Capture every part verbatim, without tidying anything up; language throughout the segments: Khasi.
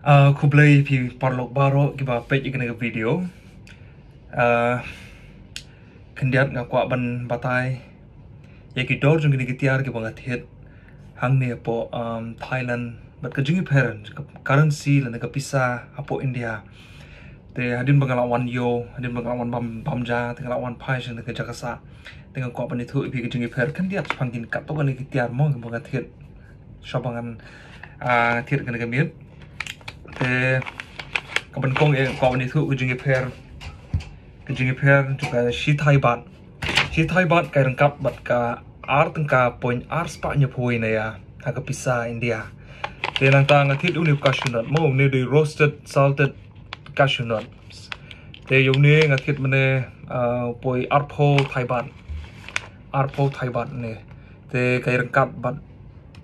Ah, khublei phi paralok baroh kiba peit ïa kane ka video. Ah, khyndiat nga kwah ban batai ïa ki dor jong kine ki tiar kiba nga thied hangne hapoh, um, Thailand, bad ka jingïapher ka currency lane ka pisa hapoh India. Te hadien ba nga la wan ïoh, hadien ba nga la wan bam, bam ja, te nga la wan phai sha kane ka jaka sah. Te nga kwah ban ïathuh ïa phi ka jingïapher khyndiat shaphang kine katto katne ki tiar mo kiba nga thied. Shuwa ba ngan, ah, thied kane ka miet. Te kaba nyngkong eh kwah ban ïathuh ka jingïapher, ka jingïapher jong ka shi Thai baht. Shi Thai baht ka ryngkat bad ka ar tyngka point ar spah hynñiewphew na ïa ha ka pisa India. Te nangta nga thied une u cashew nut mo, une u dei roasted salted cashew nut. Te ïa une nga thied mynne, ah, poi arphew Thai baht. Arphew Thai baht ne. Te ka ryngkat bad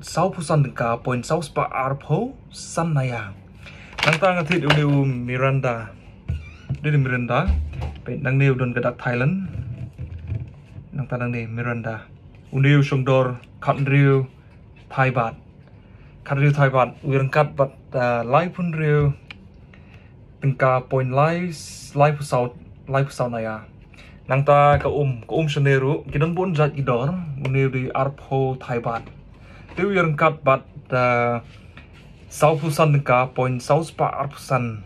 sawphew san tyngka point saw spah arphew san na ïa. Nangta nga thied une u Miranda. Une u Miranda. Peit nangne u don ka dak Thailand. Nangta nangne Miranda. Une u shong dor khathynriew Thai baht. Khathynriew Thai baht, u ryngkat bad, ah, laiphew hynriew tyngka point lai, laiphew saw, laiphew saw na ïa. Nangta ka um, ka um shane ruh ki don bun jait ki dor, une u dei arphew Thai baht. Te u ryngkat bad, ah, sawphew san tyngka point saw spah arphew san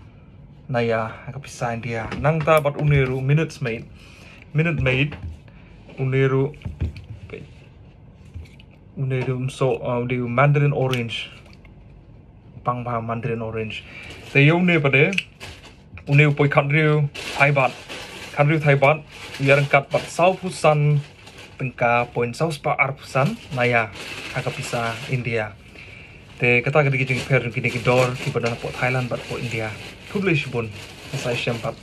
na ïa ha ka pisa India. Nangta bad une ruh Minute Maid. Minute Maid, une ruh, une ruh um soh, ah, u dei u mandarin orange. Pang ba mandarin orange. Te ïa une pat de, une u poi khathynriew Thai baht. Khathynriew Thai baht, u ryngkat bad sawphew san tyngka point saw spah arphew san na ïa ha ka pisa India. Te kata ka dei ka jingïapher jong kine ki dor kiba don hapoh Thailand bad hapoh India. Khublei shibun. Ngin sa ïashem pat.